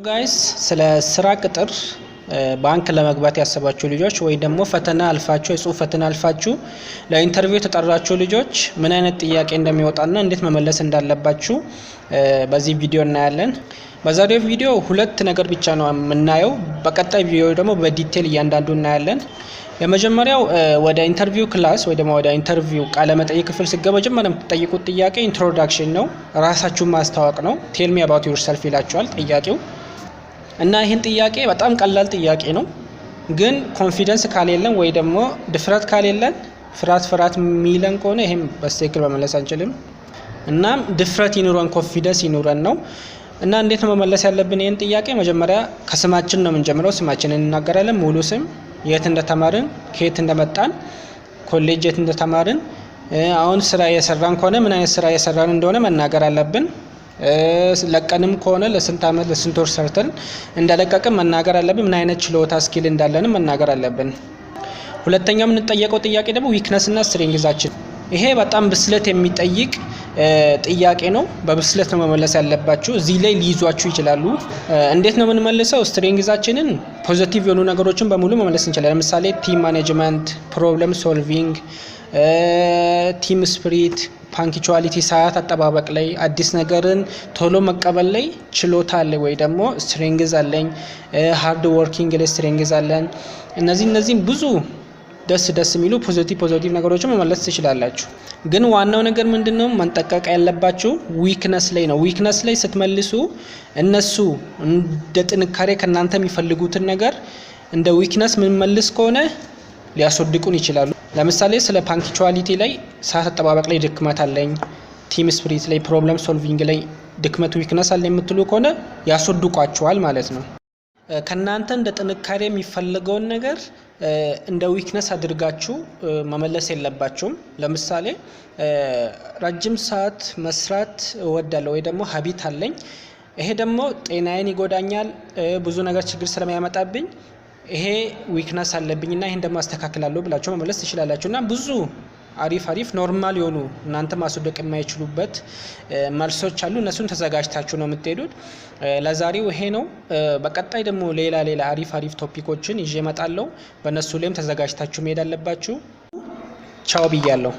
Guys፣ ስለ ስራ ቅጥር ባንክ ለመግባት ያሰባችሁ ልጆች ወይ ደግሞ ፈተና አልፋችሁ፣ የጽሁፍ ፈተና አልፋችሁ ለ interview የተጠራችሁ ልጆች ምን አይነት ጥያቄ እንደሚወጣና እንዴት መመለስ እንዳለባችሁ በዚህ ቪዲዮ እናያለን። በዛሬው ቪዲዮ ሁለት ነገር ብቻ ነው የምናየው። በቀጣይ ቪዲዮ ደግሞ በ detail እያንዳንዱ እናያለን። የመጀመሪያው ወደ interview class ወይ ደግሞ ወደ interview ቃለ መጠይቅ ክፍል ስትገቡ መጀመሪያ የምትጠየቁት ጥያቄ introduction ነው። ራሳችሁን ማስተዋወቅ ነው። "Tell me about yourself" ይላችኋል ጥያቄው። እና ይህን ጥያቄ በጣም ቀላል ጥያቄ ነው፣ ግን confidence ካሌለን ወይ ደግሞ ድፍረት ካሌለን፣ ፍርሃት ፍርሃት የሚለን ከሆነ ይህም በትክክል መመለስ አንችልም። እናም ድፍረት ይኑረን፣ confidence ይኑረን ነው። እና እንዴት ነው መመለስ ያለብን ይህን ጥያቄ? መጀመሪያ ከስማችን ነው የምንጀምረው። ስማችንን እንናገራለን፣ ሙሉ ስም፣ የት እንደተማርን፣ ከየት እንደመጣን፣ ኮሌጅ የት እንደተማርን፣ አሁን ስራ እየሰራን ከሆነ ምን አይነት ስራ እየሰራን እንደሆነ መናገር አለብን። ለቀንም ከሆነ ለስንት ዓመት፣ ለስንት ወር ሰርተን እንደለቀቅን መናገር አለብን። ምን አይነት ችሎታ፣ skill እንዳለንም መናገር አለብን። ሁለተኛው የምንጠየቀው ጥያቄ ደግሞ weakness እና strength ኣችን። ይሄ በጣም ብስለት የሚጠይቅ ጥያቄ ነው። በብስለት ነው መመለስ ያለባችሁ። እዚህ ላይ ሊይዟችሁ ይችላሉ። እንዴት ነው የምንመልሰው? Strength ኣችንን positive የሆኑ ነገሮችን በሙሉ መመለስ እንችላለን። ለምሳሌ team management፣ problem solving፣ team spirit፣ punctuality፣ ሰዓት አጠባበቅ ላይ፣ አዲስ ነገርን ቶሎ መቀበል ላይ ችሎታ አለ ወይ ደግሞ strength አለኝ፣ hard working ላይ strength አለን። እነዚህም ብዙ ደስ ደስ የሚሉ positive positive ነገሮችን መመለስ ትችላላችሁ። ግን ዋናው ነገር ምንድን ነው መጠንቀቅ ያለባችሁ weakness ላይ ነው። Weakness ላይ ስትመልሱ እነሱ እንደ ጥንካሬ ከእናንተ የሚፈልጉትን ነገር እንደ weakness ምንመልስ ከሆነ ሊያስወድቁን ይችላሉ። ለምሳሌ ስለ punctuality ላይ፣ ሰዓት አጠባበቅ ላይ ድክመት አለኝ፣ team spirit ላይ፣ problem solving ላይ ድክመት፣ weakness አለ የምትሉ ከሆነ ያስወድቋችኋል ማለት ነው። ከእናንተ እንደ ጥንካሬ የሚፈለገውን ነገር እንደ weakness አድርጋችሁ መመለስ የለባችሁም። ለምሳሌ ረጅም ሰዓት መስራት እወዳለሁ ወይ ደግሞ habit አለኝ። ይሄ ደግሞ ጤናዬን ይጎዳኛል፣ ብዙ ነገር ችግር ስለሚያመጣብኝ ይሄ weakness አለብኝ እና ይሄን ደግሞ አስተካክላለሁ ብላችሁ መመለስ ትችላላችሁ። እና ብዙ አሪፍ አሪፍ normal የሆኑ እናንተ ማስወደቅ የማይችሉበት መልሶች አሉ። እነሱን ተዘጋጅታችሁ ነው የምትሄዱት። ለዛሬው ይሄ ነው። በቀጣይ ደግሞ ሌላ ሌላ አሪፍ አሪፍ topic ኦችን ይዤ እመጣለሁ። በእነሱ ላይም ተዘጋጅታችሁ መሄድ አለባችሁ። ቻው ብያለሁ።